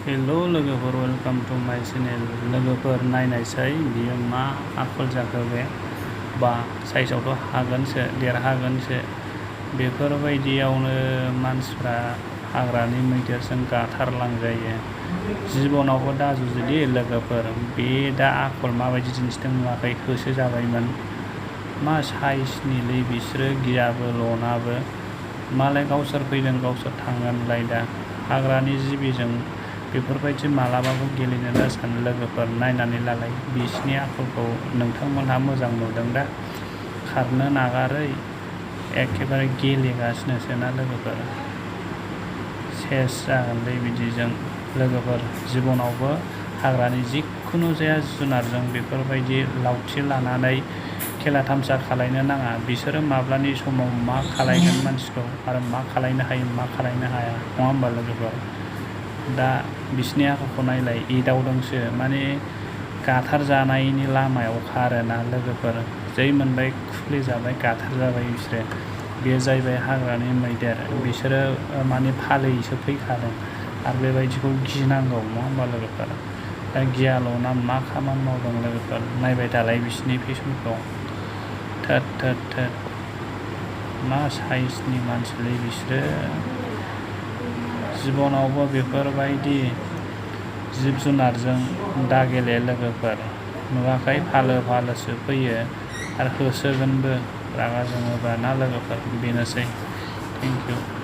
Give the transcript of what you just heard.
हेल' लोगोफोर, welcome to माय channel. लोगोफोर नायनायसै बियो मा आखल जाखो बे, बा साइजआवथ' हागोनसो, देरहागोनसो। बेफोरबायदियावनो मानसिफ्रा हाग्रानि मैदेरजों गाथारलांजायो। जिबनावबो दाजुजिदि लोगोफोर, बे दा आखल माबायदि दिन्थिदों नुवाखै? होसो जाबायमोन। मा साइजनिलै बिसोरो, गियाबो लनाबो। मालाय गावसोर फैदों गावसोर थांगोनलाय दा। हाग्रानि जिबिजों बेफोरबायदि मालाबाबो गेलेनो दा सानो लोगोफोर। नायनानै लालाय बिसिनि आखलखौ। नोंथांमोनहा मोजां नुदों दा? खारनो नागारै एखेबारे गेलेगासिनोसो ना लोगोफोर। सेस जागोनलै बिदिजों लोगोफोर। जिबनावबो हाग्रानि जिखुनु जाया जुनारजों बेफोरबायदि लावथि लानानै खेला थामसा खालायनो नाङा। बिसोरो माब्लानि समाव मा खालायगोन मानसिखौ, आरो मा खालायनो हायो मा खालायनो हाया, नङा होमबा लोगोफोर? दा बिसिनि आखलखौ नायलाय, एदावदोंसो, माने गाथार जानायनि लामायाव खारोना लोगोफोर। जै मोनबाय खुफ्ले जाबाय, गाथार जाबाय बिसोरो। बेयो जाहैबाय हाग्रानि मैदेर। बिसोरो माने फालोयैसो फैखादों, आरो बेबायदिखौ गिनांगौ, नङा होमबा लोगोफोर? दा गियाल'ना मा खामानि मावदों लोगोफोर? नायबाय थालाय बिसिनि फेसनखौ। थोद थोद थोद, मा साइजनि मानसिलै बिसोरो। जिबनावबो बेफोरबायदि जिब जुनारजों दा गेले लोगोफोर। नुवाखै? फालो फालोसो फैयो, आरो होसोगोनबो रागा जोङोबा ना लोगोफोर। बेनोसै। Thank you.